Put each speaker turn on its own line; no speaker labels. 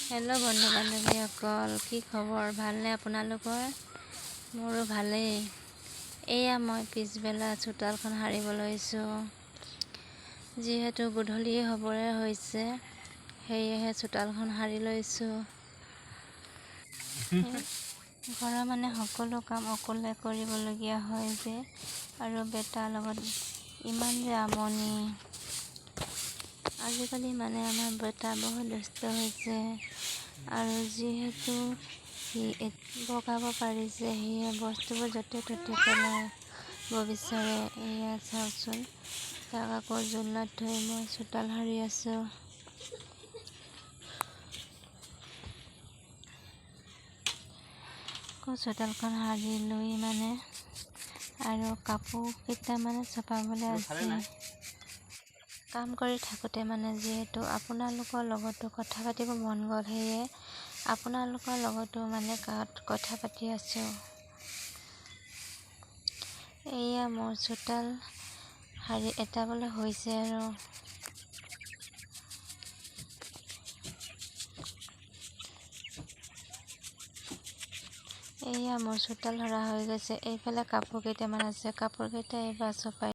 Hello' বন্ধু বান্ধৱীসকল, কি খবৰ? ভালনে আপোনালোকৰ? মোৰো ভালেই। এয়া মই পিছবেলা চোতালখন সাৰিব লৈছোঁ। যিহেতু গধূলি হ'বৰে হৈছে, সেয়েহে চোতালখন সাৰি লৈছোঁ। ঘৰৰ মানে সকলো কাম অকলে কৰিবলগীয়া হয় যে, আৰু বেটাৰ লগত ইমান যে আমনি। আজিকালি মানে আমাৰ বেটা বহুত দুষ্ট হৈছে, আৰু যিহেতু সি বগাব পাৰিছে, সেয়ে বস্তুবোৰ য'তে ত'তে পেলাব বিচাৰে। এয়া চাওকচোন, তাক আকৌ জোলনাত থৈ মই চোতাল সাৰি আছোঁ। আকৌ চোতালখন সাৰি লৈ মানে আৰু কাপোৰ কেইটামানে চপাবলৈ আছে। কাম কৰি থাকোঁতে মানে যিহেতু আপোনালোকৰ লগতো কথা পাতিব মন গ'ল, সেয়ে আপোনালোকৰ লগতো মানে কথা পাতি আছোঁ। এয়া মোৰ চোতাল সাৰি এটাবলৈ হৈছে আৰু। এয়া মোৰ চোতাল সৰা হৈ গৈছে। এইফালে কাপোৰ কেইটামান আছে, কাপোৰ কেইটা এইবাৰ চপাই